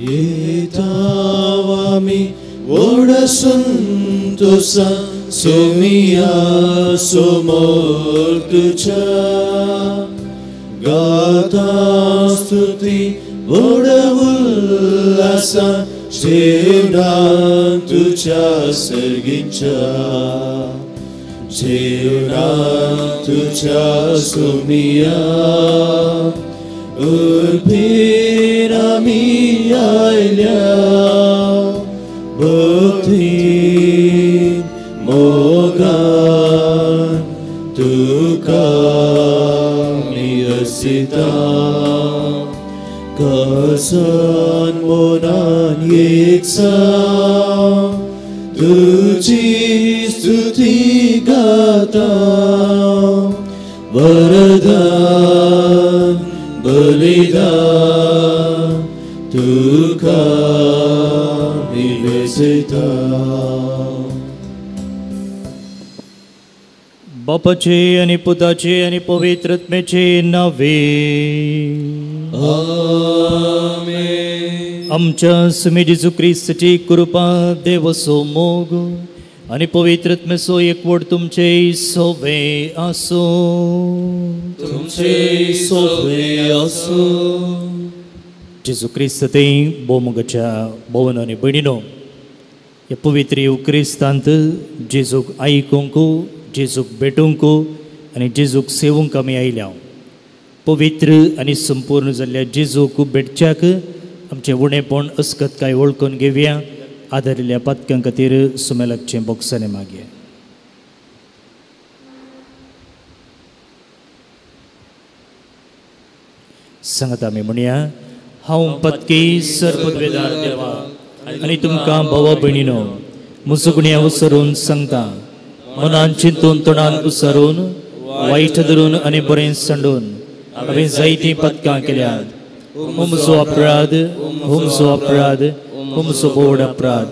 येतावामी व्हड संतोसा सोमिया समोर तुज्या गाता स्तुती व्हड उल्हासा जेवणान तुज्या सर्गीच्या जेवणान तुज्या सोमिया उर्बेन आमी आयल्या भक्तीन मोगान तुका आमी असिता कसन मनान एकसा तुजी स्तुती गाता वरदान बलिदान तुका आमी वेसता. बापाचे आनी पुताचे आनी पवित्र आत्म्याचे नावे आमेन. आमच्या सुमी जेजू क्रिस्ताची कृपा, देवाचो मोग आनी पवित्र आत्म्याचो एकवट तुमचे सोवे आसूं. तुमचे सोवे आसूं. जेजू क्रिस्त ते भोवमोगाच्या भोवन आनी भयणीनो, ह्या पवित्र क्रिस्तांत जेजूक आयकूंक, जेजूक भेटूंक आनी जेजूक सेवूंक आमी आयल्या. पवित्र आनी संपूर्ण जाल्ल्या जेजूक भेटच्याक आमचें उणेपण अस्कतकाय वळखून घेवया. आदारिल्ल्या पातकां खातीर सुमेलाचें बोक्सांनी मागया. सांगात आमी म्हणया, हांव पतकी सर्वद्वेदार देवा आनी तुमकां भावा भयणीनो म्हजो गुण्या उसरून सांगता, मनान चिंतून तोंडान उसरून वायट धरून आनी बरें सांडून हांवें जायतीं पदकां केल्यात. हुमजो अपराध, हुमजो अपराध, हुमजो बोड अपराध.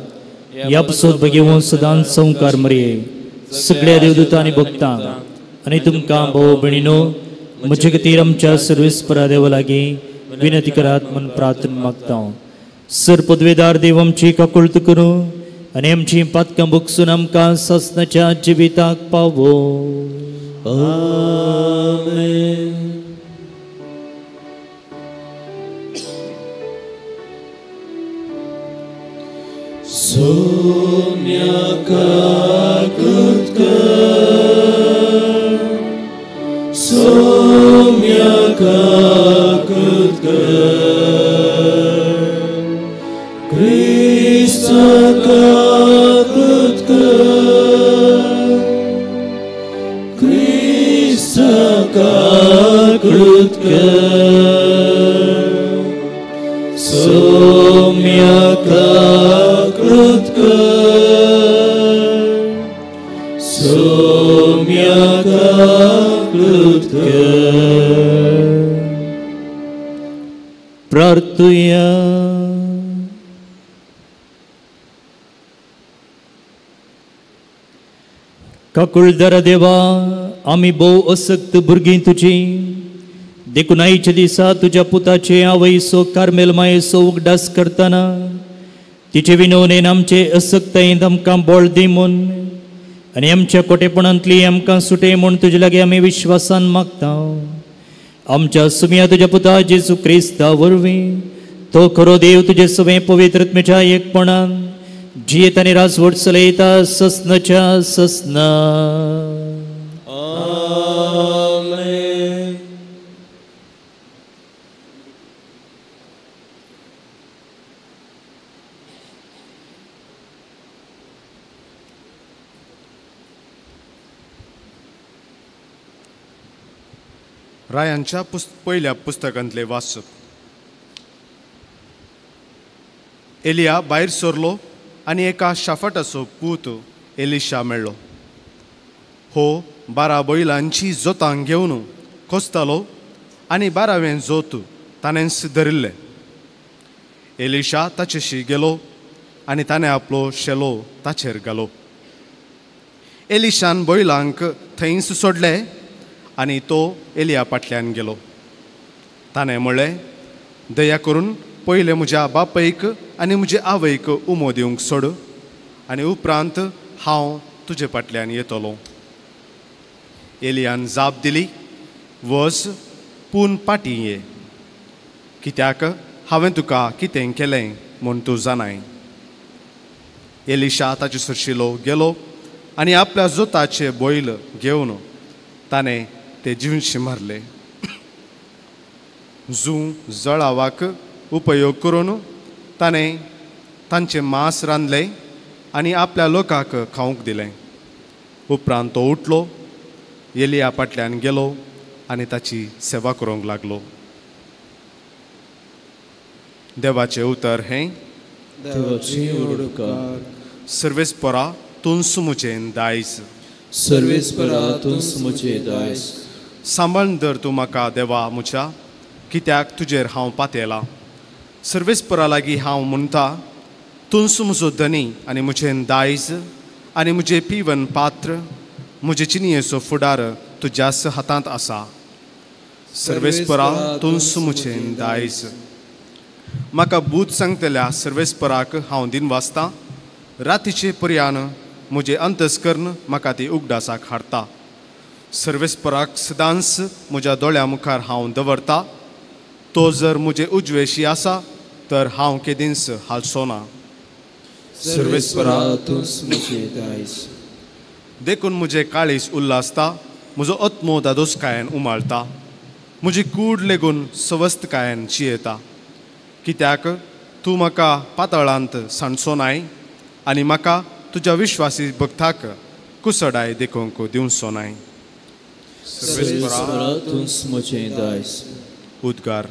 ह्या पसून भगेवन सदांच संवकार मरये सगळ्या देवदूतां आनी भक्तांक आनी तुमकां भाव भयणीनो म्हजे खातीर आमच्या सर्वेस्परा देवा लागीं विनंती करात म्हूण प्रार्थना मागता. सर पदवेदार देव आमची काकुळट करूं आनी आमची पातकां भोगसून आमकां सासणाच्या जिविताक पावो. आमेन. सोम्या काकुळट कर, सोम्या काकुळट कर, क्रिस्ता काकुळट कर, क्रिस्ता काकुळट कर, सोम्या काकुळट कर, सोम्या काकुळट कर. प्रार्थुया. काकुळदारा देवा, आमी भोव असक्त भुरगीं तुजी, देखून आयच्या दिसा तुज्या पुताचे आवयचो कार्मेल मायेचो उगडास करतना तिचे विनवणेन आमचे असक्तायेंत आमकां बळ दी म्हूण आनी आमच्या कोटेपणांतली आमकां सुटे म्हूण तुजे लागीं आमी विश्वासान मागता. आमच्या सुमया तुज्या पुता जेजू क्रिस्ता वरवीं तो खरो देव तुजे सवें पवित्र आत्म्याच्या एकपणान जियेत आनी राजवट चलयता ससनाच्या ससना. आमेन. रायांच्या पयल्या पुस्तकांतले वाचप. एलिया भायर सरलो आनी एका शाफाटाचो पूत एलिशा मेळ्ळो. हो 12 बैलांची जोतां घेवन खोसतालो आनी 12वें जोत ताणेंच धरिल्लें. एलिशा ताचेशी गेलो आनी ताणें आपलो शेलो ताचेर घालो. एलिशान बैलांक थंयच सोडले आनी तो एलिया फाटल्यान गेलो. ताणें म्हणलें, दया करून पयलें म्हज्या बापयक आनी म्हजे आवयक उमो दिवंक सोड आनी उपरांत हांव तुजे फाटल्यान येतलो. एलियान जाप दिली, वच पूण पाटी ये, कित्याक हांवें तुका कितें केलें म्हूण तूं जाणाय. एलिशा ताचे सरशिलो गेलो आनी आपल्या जोताचे बैल घेवन ताणें ते जिवशी मारले. जूं जळावाक उपयोग करून ताणें तांचें मांस रांदलें आनी आपल्या लोकांक खावंक दिलें. उपरांत तो उठलो, एलिया फाटल्यान गेलो आनी ताची सेवा करूंक लागलो. देवाचें उतर हें. सर्वेस्परा तूंच म्हजें दायज, सर्वेस्परा तूंच म्हजें दायज. सांबाळून धर तूं म्हाका देवा म्हज्या, कित्याक तुजेर हांव पातेलां. सर्वेस्परा लागीं हांव म्हणटा, तूंच म्हजो धनी आनी म्हजें दायज आनी म्हजें पिवन पात्र, म्हजे चिनयेचो फुडार तुज्याच हातांत आसा. सर्वेस्परा तूंच म्हजें दायज. म्हाका बूद सांगतल्या सर्वेस्पराक हांव दिनवासतां. रातीचे पर्यान म्हजें अंतस्कर्ण म्हाका ती उगडासाक हाडटा. सर्वेस्पराक सदांच म्हज्या दोळ्या मुखार हांव दवरता. तो जर म्हजे उजवेशी आसा तर हांव केदींच हालचो ना. सर्वेस्परा तूंच म्हजें दायज. देखून म्हजें काळीज उल्हासता, म्हजो आत्मो दादोसकायेन उमाळटा, म्हजी कूड लेगून सवस्तकायेन जियेता. कित्याक तूं म्हाका पातळांत सांडचो नाय आनी म्हाका तुज्या विश्वासी भक्ताक कुसडाय देखूंक दिवचो नाय. सर्वेस्परा तूंच म्हजें दायज. उद्गार.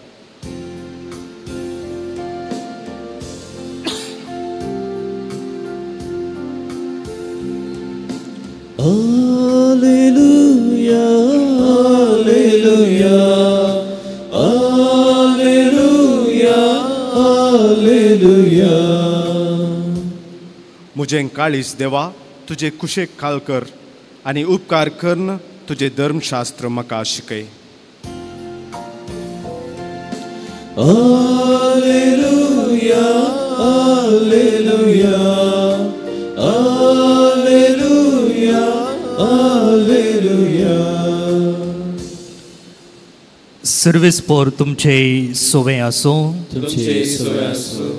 Alleluia, alleluia, alleluia, alleluia. म्हजें काळीज देवा तुजे कुशेक काल कर आनी उपकार करून तुजें धर्मशास्त्र म्हाका शिकय. Alleluia, alleluia, alleluia, alleluia. सर्वेस्पोर तुमचे सोवे आसूं. तुमचे सोवे आसूं.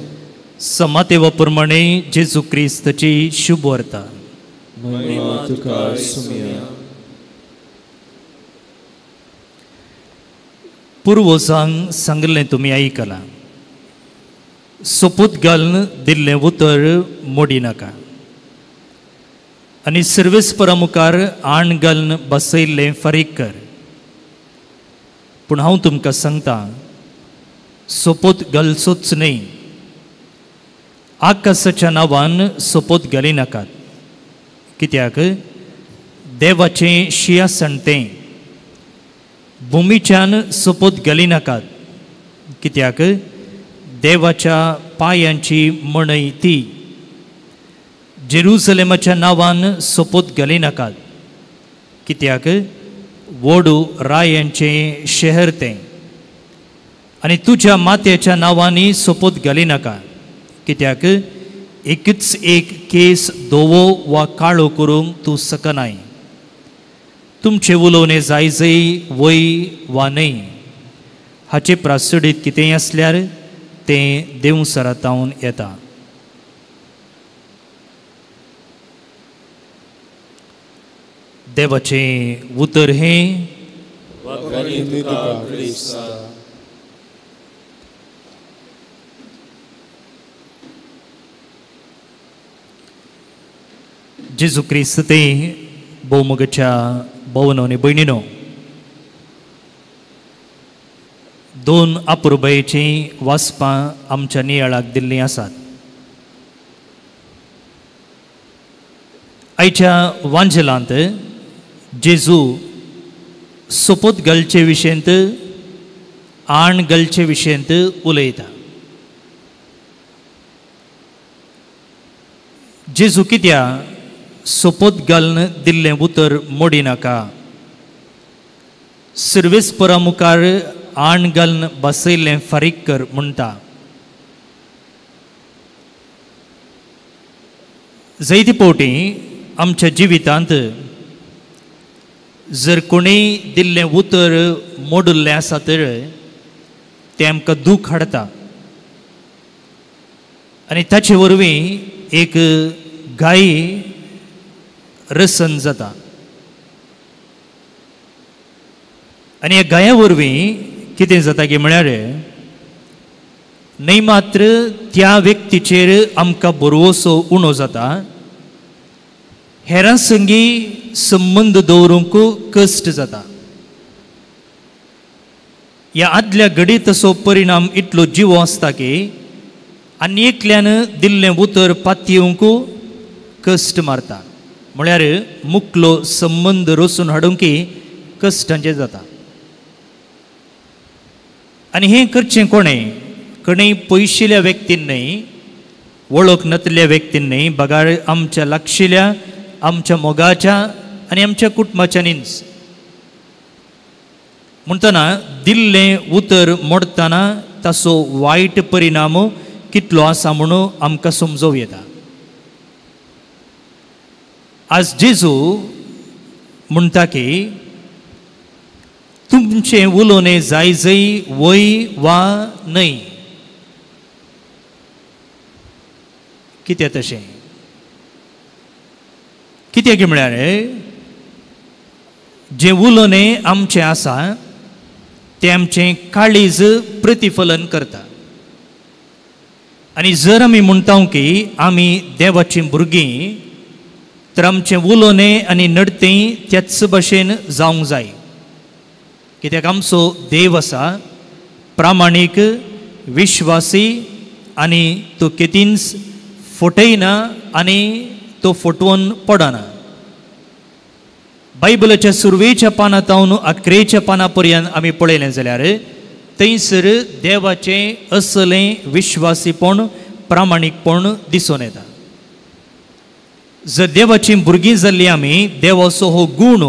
समातेवा प्रमाणे जेजू क्रिस्ताची शुभ वार्ता. महिमा तुका सुमिया. पुर्वजांक सांगलें तुमी आयकलां, सोपूत घालून दिल्लें उतर मोडी नाका आनी सर्वेस्परा मुखार आण घालून बसयल्लें फारीक कर. पूण हांव तुमकां सांगता, सोपूत घालचोच न्हय. आकाशाच्या नांवान सोपूत घाली नाकात, कित्याक देवाचें शिंयासन तें. भुमीच्यान सोपूत घाली नाकात, कित्याक देवाच्या पांयांची मणय ती. जेरुसलेमाच्या नांवान सोपूत घाली नाकात, कित्याक वडू रायांचें शहर तें. आनी तुज्या मात्याच्या नांवांनी सोपूत घाली नाका, कित्याक एकच एक केस धवो वा काळो करूंक तूं शकनाय. तुमचें उलोवणें जाय जय वय वा न्हय हाचे प्रासडीत कितेंय आसल्यार तें देवसरातावन येता. देवाचें उतर हें. जेजू क्रिस्त ते भोवमोगाच्या भोवनो आनी भयणीनो, दोन अपुरबायेचीं वाचपां आमच्या नियाळाक दिल्लीं आसात. आयच्या वांजेलांत जेजू सोपूत घालचे विशयंत, आण घालचे विशयंत उलयता. जेजू कित्याक सोपूत घालून दिल्लें उतर मोडी नाका, सर्वेस्परा मुखार आण घालून बसयल्लें फारीक कर म्हणटा. जायते फावटी आमच्या जिवितांत जर कोणीय दिल्लें उतर मोडिल्लें आसा तर तें आमकां दूख हाडटा आनी ताचे वरवीं एक गाय रसन जाता आनी ह्या गाया वरवीं कितें जाता की म्हळ्यार न्हय मात्र त्या व्यक्तीचेर आमकां बरवसो उणो जाता, हेरां संगी संबंद दवरूंक कश्ट जाता. ह्या आदल्या घडीत तसो परिणाम इतलो जिवो आसता की आनी एकल्यान दिल्लें उतर पातयेवंक कश्ट मारता, म्हळ्यार मुकलो संबंद रोसून हाडूंक कश्टांचें जाता. आनी हें करचें कोणें? कोणें पयशिल्ल्या व्यक्तीन न्हय, वळख नातल्या व्यक्तीन न्हय, बगार आमच्या लागशिल्ल्या, आमच्या मोगाच्या आनी आमच्या कुटुंबाच्यानीच. म्हणटना दिल्लें उतर मोडटना ताचो वायट परिणाम कितलो आसा म्हणून आमकां समजूं येता. आज जेजू म्हणटा की तुमचें उलोवणें जाय जय वय वा न्हय. कित्याक तशें? कित्याक म्हळ्यार जें उलोवणें आमचें आसा तें आमचें काळीज प्रतिफलन करता. आनी जर आमी म्हणटा की आमी देवाचीं भुरगीं तर आमचें उलोवणें आनी नडतें त्याच भशेन जावंक जाय. कित्याक आमचो देव आसा प्रामाणीक, विश्वासी आनी तो केदींच फटयना आनी तो फटोवन पडना. बायबलाच्या सुरवेच्या पानां तावन अकरेच्या पानां पर्यंत आमी पळयलें जाल्यार थंयसर देवाचें असलें विश्वासीपण, प्रामाणीकपण दिसून येता. जर देवाचीं भुरगीं जाल्लीं आमी देवाचो हो गूण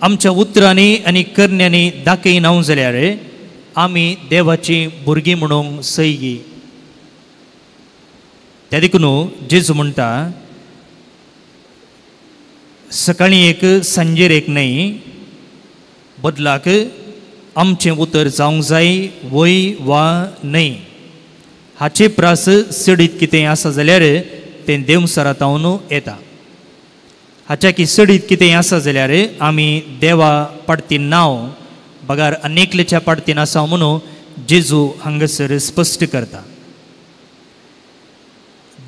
आमच्या उतरांनी आनी करण्यांनी दाखयना जाल्यार आमी देवाचीं भुरगीं म्हणूंक सयगी. त्या देखून जेजू म्हणटा सकाळीं एक सांजेर एक न्हय, बदलाक आमचें उतर जावंक जाय वय वा न्हय. हाचे प्रास चडीत कितें आसा जाल्यार तें देवसरा तावन येता. हाच्या की चडीत कितें आसा जाल्यार आमी देवा पाडतीन नांव बगार अनेकलेच्या पाडतीन आसा म्हणून जेजू हांगासर स्पश्ट करता.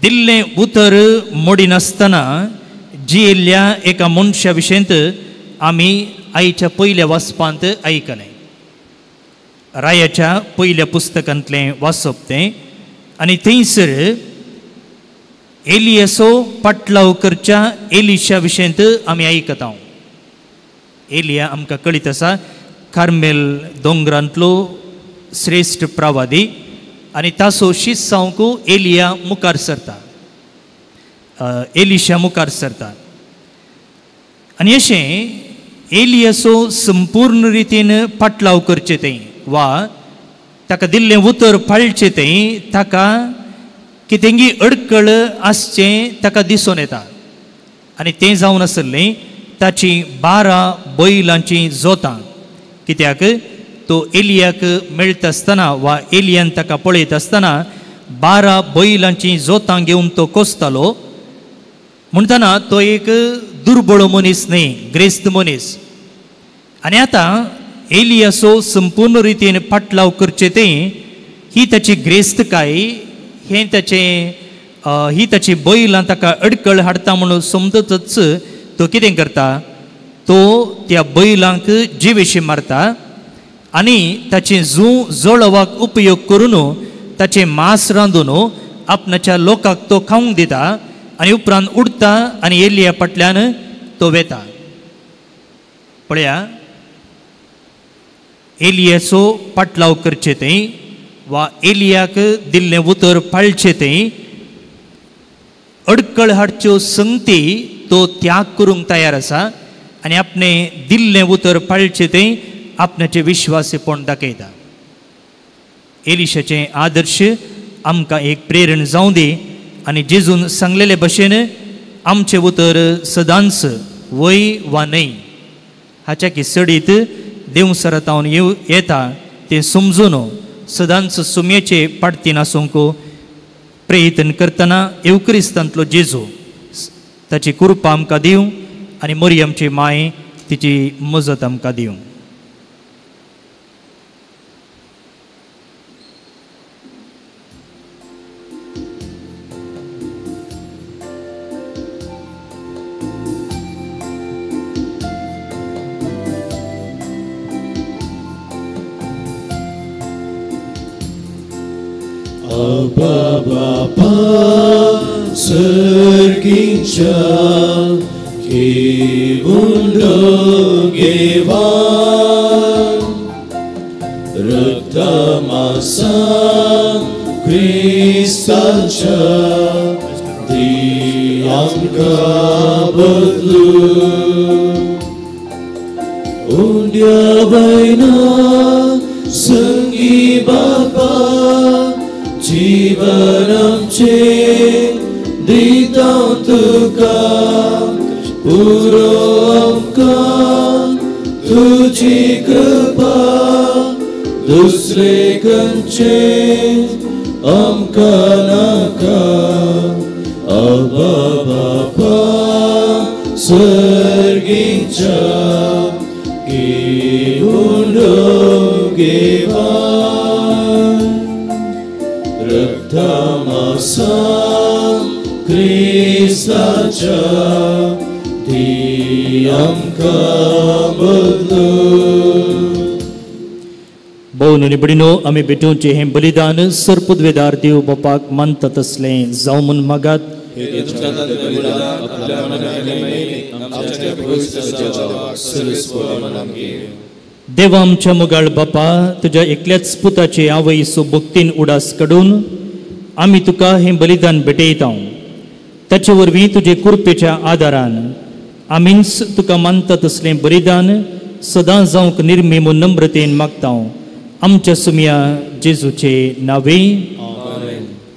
दिल्लें उतर मोडिनासतना जियेल्ल्या एका मनशा विशयंत आमी आयच्या पयल्या वाचपांत आयकलें. रायाच्या पयल्या पुस्तकांतलें वाचप तें. आनी थंयसर एलियाचो पाटलाव करच्या एलिशा विशयंत आमी आयकता. एलिया आमकां कळीत आसा कार्मेल दोंगरांतलो श्रेश्ठ प्रवादी आनी ताचो शीत जावंक एलिया मुखार सरता, एलिशा मुखार सरता. आनी अशें एलियाचो संपूर्ण रितीन पाटलाव करचें तें वा ताका दिल्लें उतर पाळचें तें ताका कितेंगी अडकळ आसचें ताका दिसून येता. आनी तें जावन आसलें ताची 12 बैलांचीं जोतां. कित्याक तो एलियाक मेळटा आसतना वा एलियान ताका पळयत आसतना 12 बैलांचीं जोतां घेवन तो कोसतालो. म्हणटना तो एक दुर्बळ मनीस न्हय, ग्रेस्त मनीस. आनी आतां एलियाचो संपूर्ण रितीन पाटलाव करचें तें ही ताची ग्रेस्तकाय, हें ताचें ही ताची बैलां ताका अडकळ हाडटा म्हणून समजतच तो कितें करता, तो त्या बैलांक जिवेशी मारता आनी ताचें जू जळोवाक उपयोग करून ताचें मांस रांदून आपणाच्या लोकांक तो खावंक दिता आनी उपरांत उडता आनी एलिया फाटल्यान तो वेता. पळया एलियाचो पाटलाव करचें तें वा एलियाक दिल्लें उतर पाळचें तें अडकळ हाडच्यो संगती तो त्याग करूंक तयार आसा आनी आपणें दिल्लें उतर पाळचें तें आपणाचें विश्वासीपण दाखयता. एलिशाचें आदर्श आमकां एक प्रेरण जावं दी आनी जेजून सांगलेले भशेन आमचें उतर सदांच वय वा न्हय हाच्या की सडीत देवसरातावन येता तें समजून सदांच सुमयेचे पाडतीन आसूंक प्रयत्न करतना येवक्रिस्तांतलो जेजू ताची कृपा आमकां दिवं आनी मरियमची माय तिची मजत आमकां दिवं. Abba Bapa सर्गीच्या घेऊन गेवा रक्तमासा क्रिस्ताच्या दी आमकां बदलू उंड्या बायना संगी बापा जीवन आमचे दिता तुका पुरो आमकां तुजी कृपा दुसरे खंयचे आमकां नाका आबा बापा सर्गीच्या घेऊन गेवा रक्तमासा क्रिस्ताच्या दी आमकां बदलू. भोवन आनी भयणीनो आमी भेटोवचें हें बलिदान सरपुदवेदार देव बापाक मानता तसलें जावं म्हूण मागात. देवा आमच्या मोगाळ बापा तुज्या एकल्याच पुताचे आवयसो भक्तीन उडास काडून आमी तुका हें बलिदान भेटयता. ताचे वरवीं तुजे कृपेच्या आदारान आमीच तुका मानता तसलें बलिदान सदां जावंक निर्मी म्हूण नम्रतेन मागता. आमच्या सुमया जेजूचे नावे.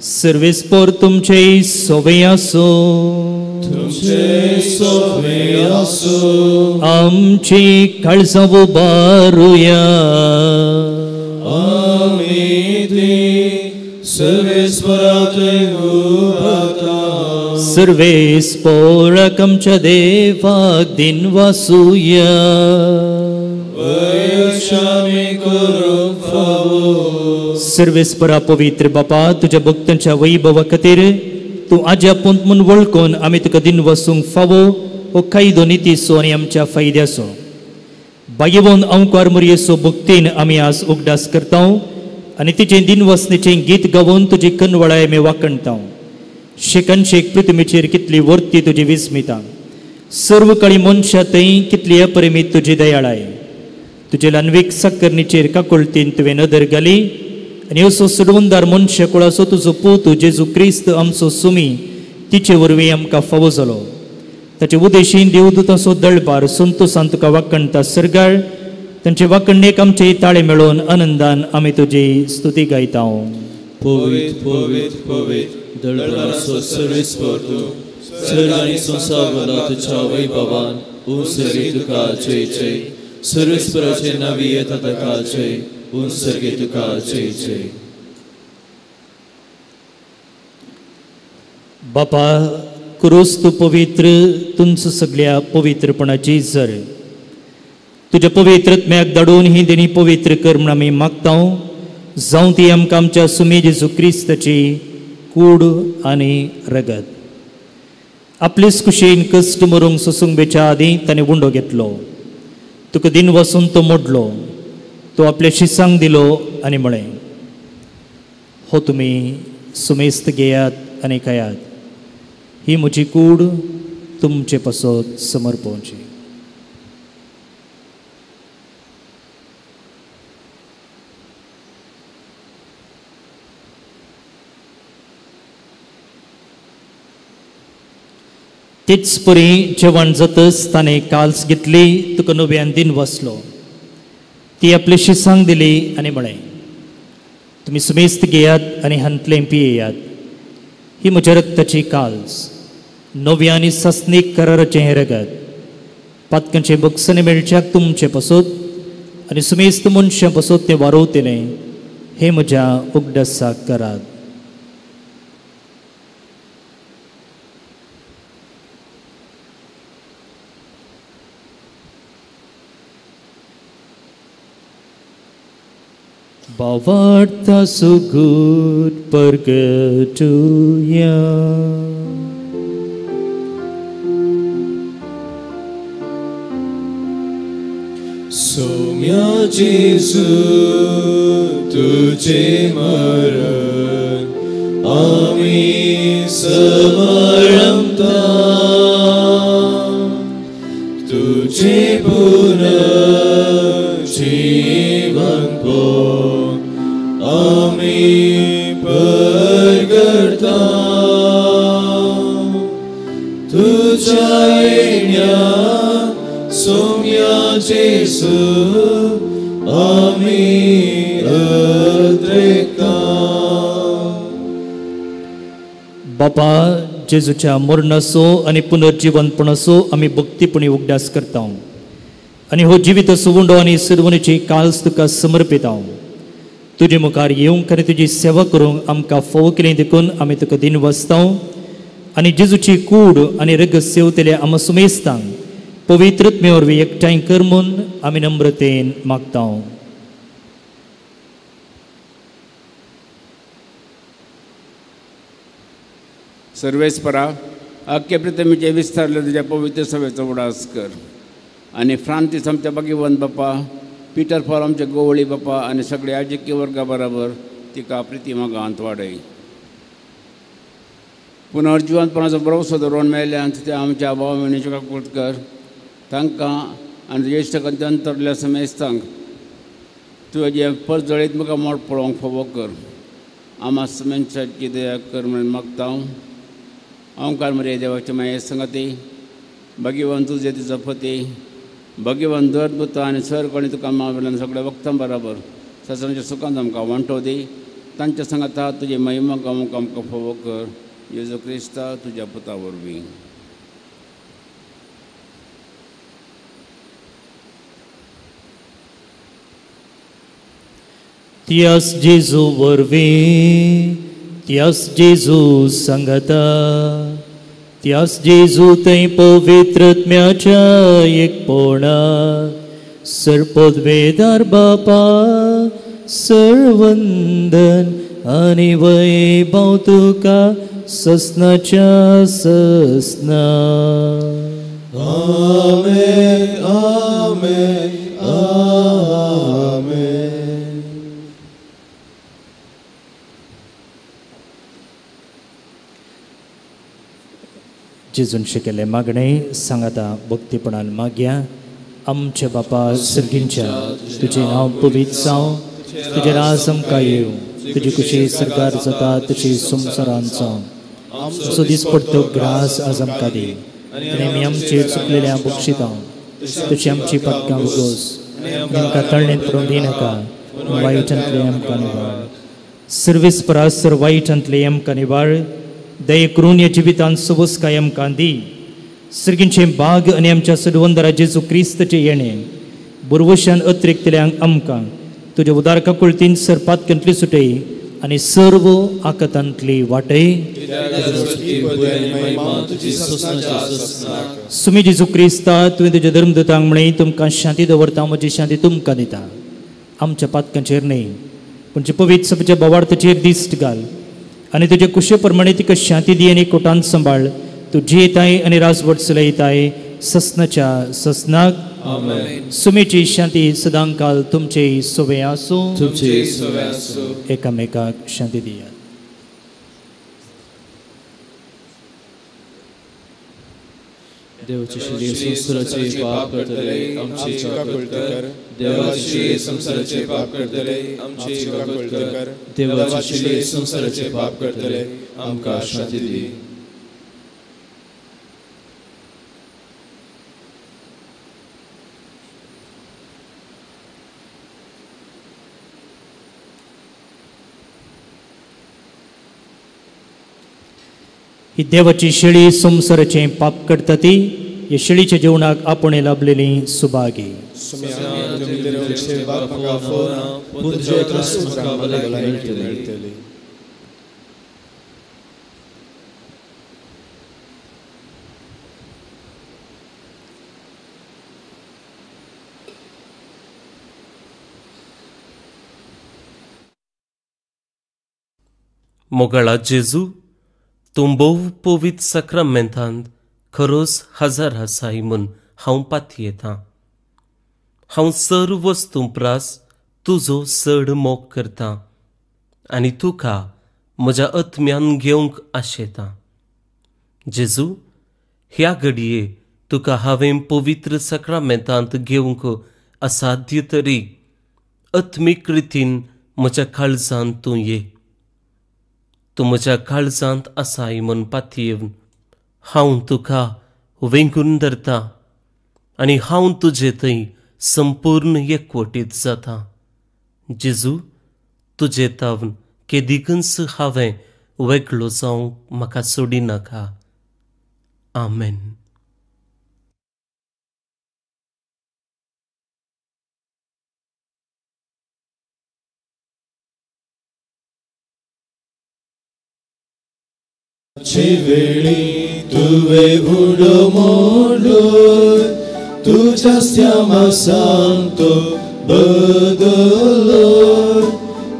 सर्वेस्पर तुमचे सोवे आसूं. आमची काळजां उबारुया. सर्वेस्पराक आमच्या देवाक दिनवासुया. सर्वेस्परा पवित्र बापा तुज्या भक्तांच्या वैभवा खातीर तूं आज्या पुंत म्हूण वळखून आमी तुका दिनवासूंक फावो हो कायदो नितीचो आनी आमच्या फायद्याचो. भाग्यवंत अंकार मोरयेचो भक्तीन आमी आज उगडास करता आनी तिचें दिनवासनेचें गीत गावन तुजी कनवळाय आमी वाखणता. शेकान शेक पृथ्वीचेर कितली वर्ती तुजी विस्मिता सर्व काळी मनशां थंय कितली अपरिमीत तुजी दयाळाय. तुजे ल्हानवीक साकरणीचेर काकुळतीन तुवें नदर घाली आनी असो सोडवणदार मनशा कुळाचो तुजो पूत जेजू क्रिस्त आमचो सुमी तिचे वरवीं आमकां फावो जालो. ताचे उदेशीन देवदूतांचो दळबार संतोसान तुका वाखणता सर्गाळ तांचे वाखणणेक आमचे ताळे मेळोवन आनंदान आमी तुजी स्तुती गायता. पवित्र पवित्र पवित्र दळबाराचो सर्वेस्पर तूं सर्ग आनी संवसार भरला तुज्या वैभवान. उंसर्गे तुका जय जय. सर्वेस्पराचे नावी येता ताका जय. उंसर्गे तुका जय जय. बापा क्रूस तूं पवित्र तुमचो सगळ्या पवित्रपणाची जर तुज्या पवित्र आत्म्याक धाडून ही देणी पवित्र कर म्हूण आमी मागता. जावं ती आमकां आमच्या सुमी जेजू क्रिस्ताची कूड आनी रगत. आपलेच कुशीन कश्ट मरूंक सोसूंक बेच्या आदीं ताणें उंडो घेतलो तुका दिन वसून तो मोडलो तो आपल्या शिसांक दिलो आनी म्हळें हो तुमी सुमेस्त घेयात आनी खायात ही म्हजी कूड तुमचे पासत समर्पवची. तेच परी जेवण जातच ताणें काल्स घेतली तुका नव्यान दिन वसलो ती आपले शिसांक दिली आनी म्हळें तुमी सुमेस्त घेयात आनी हांतलें पियेयात ही म्हज्या रक्ताची काल्स नव्या आनी सासणीक कराराचें हें रगत पातकांचें बक्षणें मेळच्याक तुमचें पासत आनी सुमेस्त मनशां पासत तें वारोवतलें. हें म्हज्या उगडासाक करात. भावार्थ सुगूर परगटुया. सोम्या जेजू तुझे मरण आमी समरमता, तुझे पुनर्जीवन आमी परगडता, तुझ्या येण्या सोम्या जेजू आमी अद्रेकता. बापा, जेजूच्या मरणाचो आनी पुनर्जीवनपणाचो आमी भक्तीपणी उगडास करता आनी हो जिवीत सुवंडो आनी सर्वणीची काल्स तुका समर्पिता. तुजे मुखार येवंक आनी तुजी सेवा करूंक आमकां फावो केली देखून आमी तुका दिनवासता आनी जेजूची कूड आनी रगत सेवतले आमा सुमेस्तांक पवित्रत्मे वरवीं एकठांय कर म्हूण आमी नम्रतेन मागता. सर्वेस्परा, अख्खे प्रतिमेचे विस्तारले तुज्या पवित्र सभेचो उडास कर आनी फ्रांतीस आमच्या भाग्यवंत बापा, पिटर पॉल आमचे गोवळी बापा आनी सगळे राजकीय वर्गा बराबर तिका प्रिती मागांत वाडय. पुनर्जिवंतपणाचो भरवसो दवरून मेळ्ळ्यान त्या आमच्या भाव भयणीच्यो काकूट कर, तांकां आनी ज्येश्ठ अंतरल्या समेस्तांक तुजें परजळीत मुखार मोड पळोवंक फावो कर. आमा समेस्तांची दया कर म्हणून मागता. ओंकार मरे देवाचे माये संगती, भाग्यवान तुजे तुजो पती, भाग्यवान दर आनी सर कोणी तुका मावल्यान सगळ्या वक्तां बराबर ससांच्या सुखान आमकां वांटो दी. तांच्या सांगाता तुजी महिमा गावंक आमकां फावो कर. जेजू क्रिस्ता तुज्या पुता वरवीं. त्यास जेजू वरवीं, त्यास जेजू सांगाता, त्यास जेजू थंय पवित्रत्म्याच्या एकपणा सर्पद्वेदार बापा सर्वंदन आनी वैभव तुका ससनाच्या ससना. आमेन, आमेन, आमेन. जेजून शिकयल्लें मागणें सांगाता भक्तीपणान मागया. आमच्या बापा सर्गींच्या, तुजें नांव पवित्र जावं, तुजें राज आमकां येवं, तुजी खुशी सरकार जाता तशी संवसारांत जावं. आमचो दिसपडतो ग्रास आज आमकां दी आनी आमी आमचेर चुकलेल्या बक्षिता तशी आमची पातकां उगोस, आमकां तळणेंत पडूंक दिनाका, वायटांतलें आमकां निवाळ. सर्वेस परासर वायटांतलें आमकां निवाळ. दये करून ह्या जिवितांत सवसकाय आमकां दी. सर्गींचें बाग आनी आमच्या सडवंदरा जेजू क्रिस्ताचें येणें बुरवशान अतिरिक्तल्यांक आमकां तुज्या उदार काकुळतीन सरपातकांतली सुटय आनी सर्व आकतांतली वाटय. सुमी जेजू क्रिस्ता, तुवें तुज्या धर्मदूतांक म्हळें, तुमकां शांती दवरता, म्हजी शांती तुमकां दिता. आमच्या पातकांचेर न्हय पूण जे पवित्र सभेच्या भावार्थाचेर दिश्ट घाल आनी तुज्या कुशे प्रमाणे तिका शांती दी आनी कोटान सांबाळ. तूं जियेताय आनी राजवट चलयताय ससनाच्या ससनाक. सुमेची शांती सदांकाल तुमचे सोवे आसूं. एकामेकाक शांती दियात. देवाची शिले संसाराचे पाप करतले आमची काकूट कर, देवाची शिले संसाराचे पाप करतले आमची काकूट कर, देवाची शिले संसाराचे पाप करतले आमकां शांती दी. ही देवाची शेळी संवसाराचें पाप करता ती हे शेळीच्या जेवणाक आपण लाभलेली सुभागी. मोगाळा जेजू, तूं भोव पवित्र साक्रामेंतांत खरोच हजर आसाय म्हूण हांव पातयेतां. हांव सर्व वस्तूं प्रास तुजो चड मोग करतां आनी तुका म्हज्या आत्म्यान घेवंक आशेतां. जेजू, ह्या घडये तुका हांवें पवित्र साक्रामेंतांत घेवंक असाध्य तरी आत्मीक रितीन म्हज्या काळजांत तूं ये. तूं म्हज्या काळजांत आसाय म्हूण पातयेवन हांव तुका वेंगून धरता आनी हांव तुजे थंय संपूर्ण एकवटीत जाता. जेजू, तुजे तावन केदिकूच हांवें वेगळो जावंक म्हाका सोडिनाका. आमेन. वेळी तुवे उडो मोडलो तुझ्या श्यामा सांगतो बदलो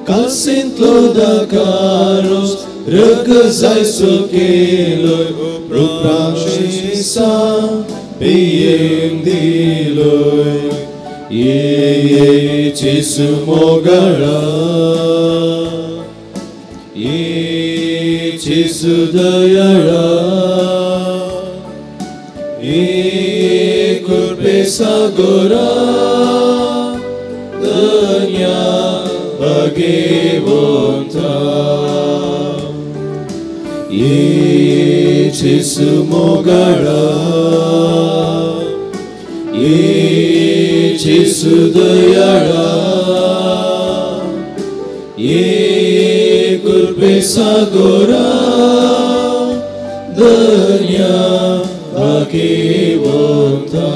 कासींतलो दाकारोस रग जायसो केलोय उपरांत सांग पियेंग दिलोय. ये ये जेसू मोगाळा, ये जेसू दयाळा, ये कृपे सागोरा धन्या भाग्यवंता. ये जेसू मोगाळा, ये जेसू दयाळा, ये कृपे सागोरा धन्या भाग्यवंता.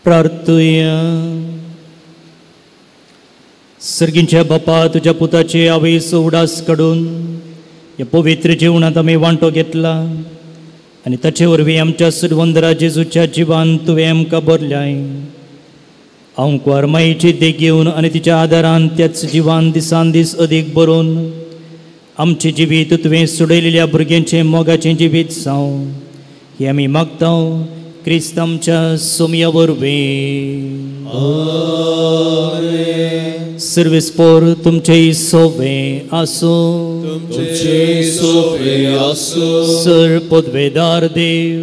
प्रार्थुया. सर्गींच्या बापा, तुज्या पुताचे आवयस उडास काडून ह्या पवित्र जिवनांत आमी वांटो घेतला आनी ताचे वरवीं आमच्या सुरवंदरा जेजूच्या जिवान तुवें आमकां भरल्याय. आंकवार मायेची देख घेवन आनी तिच्या आदारान त्याच जिवान दिसान दीस अदीक बरोवन आमचें जिवीत तुवें सोडयलेल्या भुरग्यांचें मोगाचें जिवीत जावं हें आमी मागता क्रिस्त आमच्या सोमया वरवीं. सर्वेस्पोर तुमचें सोवे आसूं. सर पदवेदार देव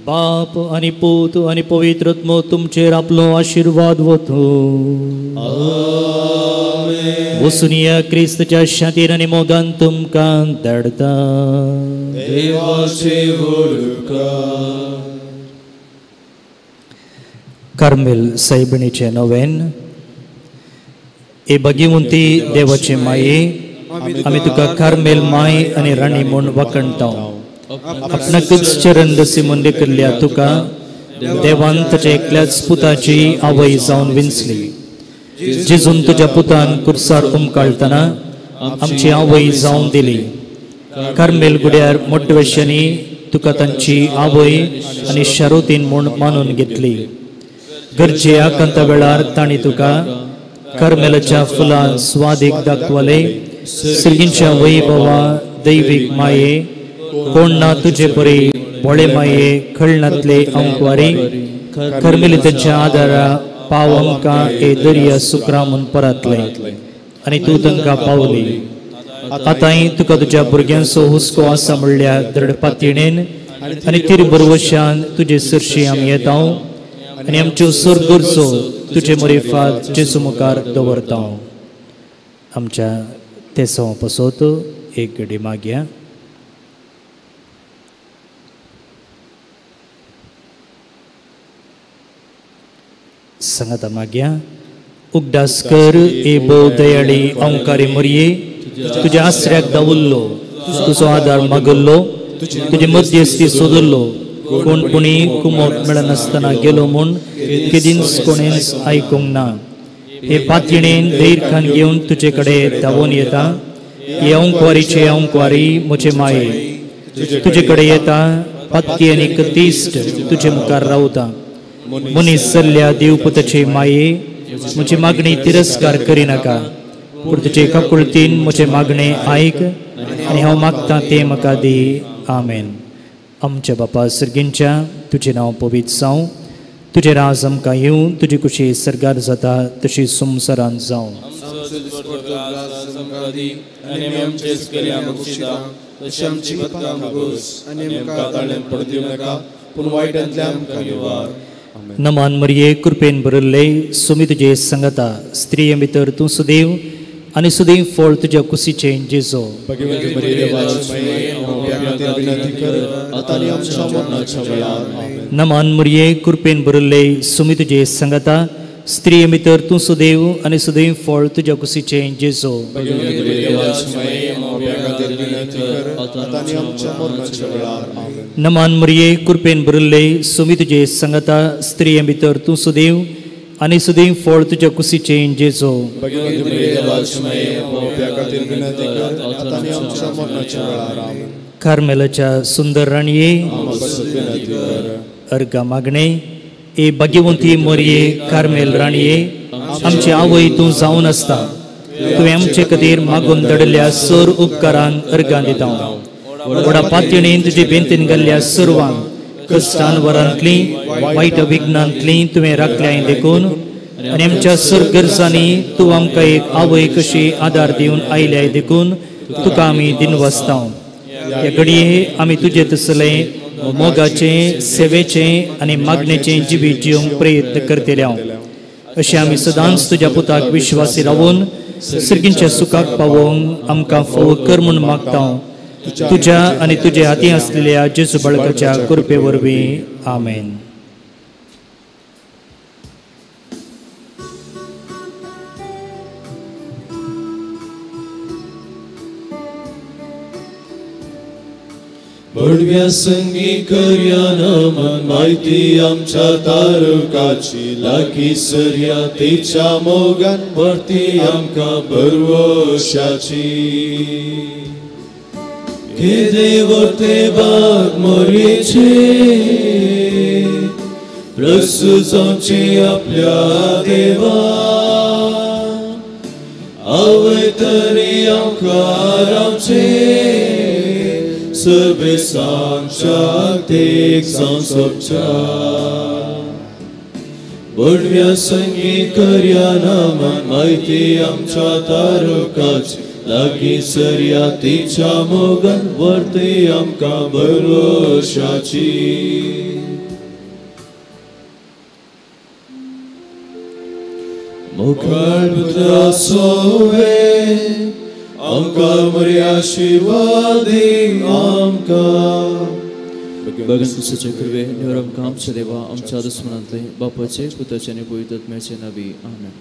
बाप आनी पूत आनी पवित्र आत्मो तुमचेर आपलो आशिर्वाद वतूं. वसुनिया क्रिस्तच्या शांतीन आनी मोगान तुमकां धाडता. कार्मेल सायबिणीचें नवेन. ए भगिवंती देवाचे माये, आमी तुका कार्मेल माय आनी राणी म्हूण वाखणता. आपणाकूच चरण दसी म्हूण लेखिल्ल्या तुका देवान ताच्या एकल्याच पुताची आवय जावन विंचली. जेजून तुज्या पुतान कुर्सार उमकाळटना आमची आवय जावन दिली. कार्मेल गुड्यार मोटवेशांनी तुका तांची आवय आनी शारोतीन म्हूण मानून घेतली. गरजे आकांता वेळार तांणी तुका कार्मेलाच्या फुलां स्वादीक दाखवले. सिर्गींच्या वैभवा दैवीक माये, कोण ना तुजे परी भोळे माये खळणांतले अंकवारी कार्मेलिताच्या आदारा पाव आमकां ए दर्या सुक्रा म्हूण परतले. आनी तूं तांकां पावली. आतांय तुका तुज्या भुरग्यांचो हुस्को आसा म्हणल्यार दृढ पातयेन आनी तिर बरवशान तुजे सरशी आमी येता आनी आमच्यो सर गरजो तुजे मरेफात जेजू मुखार दवरता. आमच्या तेसांव पसत एक घडी मागया. सांगाता मागया. उगडास कर ए भोव दयाळी अंकारी मरये, तुज्या आसऱ्याक दावल्लो, तुजो आदार मागल्लो, तुजी मध्यस्थी सोदल्लो, कोण कोणी कुमोक मेळनासतना गेलो म्हूण केदींच कोणेंच आयकूंक ना. हे पातयेन धैर्यान घेवन तुजे कडेन धांवून येता. हे अंकवारीचे अंकवारी म्हजे माये तुजे कडेन येता. पातकी आनी कतिश्ट तुजे मुखार रावता. मनीस सरल्या देवपुताचे माये म्हजी मागणी तिरस्कार करिनाका, पूण तुजे काकुळतीन म्हजें मागणें आयक आनी हांव मागता तें म्हाका दी. आमेन. आमच्या बापा सर्गींच्या, तुजें नांव पवित्र जावं, तुजें राज आमकां येवं, तुजी कुशी सर्गार जाता तशी संवसारांत जावं. नमान मरिये, कृपेन भरिल्ले, सुमी तुजे संगता, स्त्रिये भितर तूं सुदैव आनी सुदैव फळ तुज्या कुशीचें जेजो. नमान मरिये, कृपेन भरिल्ले, सुमी तुजे संगता, स्त्रिये भितर तूं सुदैव आनी सुदैव फळ तुज्या कुशीचें जेजो. नमान मरिये, कृपेन भरिल्ले, सुमी तुजे संगता, स्त्रिये भितर तूं सुदैव आनी सुदैव फळ तुज्या कुशीचें जेजो. कार्मेलाच्या सुंदर राणये, अर्गा मागणे, ए भाग्यवंती मोरये कार्मेल राणये, आमची आवय तूं जावन आसता. तुवें आमचे खातीर मागून धाडिल्ल्या सर उपकारांक अर्गां दिता. व्हडा पातयेन तुजे बेंतीन घाल्ल्या सर्वांक कश्टान वरांतली वायट विघ्नांतली तुवें राखल्याय देखून आनी आमच्या सर गरजांनी तूं आमकां एक आवय कशी आदार दिवन आयल्याय देखून तुका आमी दिनवासता. ह्या घडये आमी तुजे तसले मोगाचें, सेवेचें आनी मागणेचें जिवीत जिवंक प्रयत्न करतले. अशें आमी सदांच तुज्या पुताक विश्वासी रावून सर्गींच्या सुखाक पावोवंक आमकां फावो कर म्हूण मागता. तुज्या आनी तुजे हाती आसलेल्या जेजू बाळकाच्या कृपे वरवीं. आमेन. बडव्या संगी करया नमन, माहिती आमच्या तारकाची, लागीं सरया तिच्या मोगान, भरती आमकां भरवशाची. केदे वर्ते बाग मोरयेचे, प्रसू जावचे आपल्या देवा, आवय तरी आमकां रावचे, सर्वेसांच्या तेक जावन सोबच्या. बडव्या संगी करया नमन, माहिती आमच्या तारकाची, लागीं सरया तिच्या मोगान, वर्ती आमकां भरवशाची. मुखार पुत्रा सोवे आमकां मरे आशिर्वादी आमकां. बगन कुसाचे कृपे निवर आमकां आमच्या देवा आमच्या दुस्मनांतले बापाचे पुताचे आनी पवित्र आत्म्याचे नांवी. आमेन.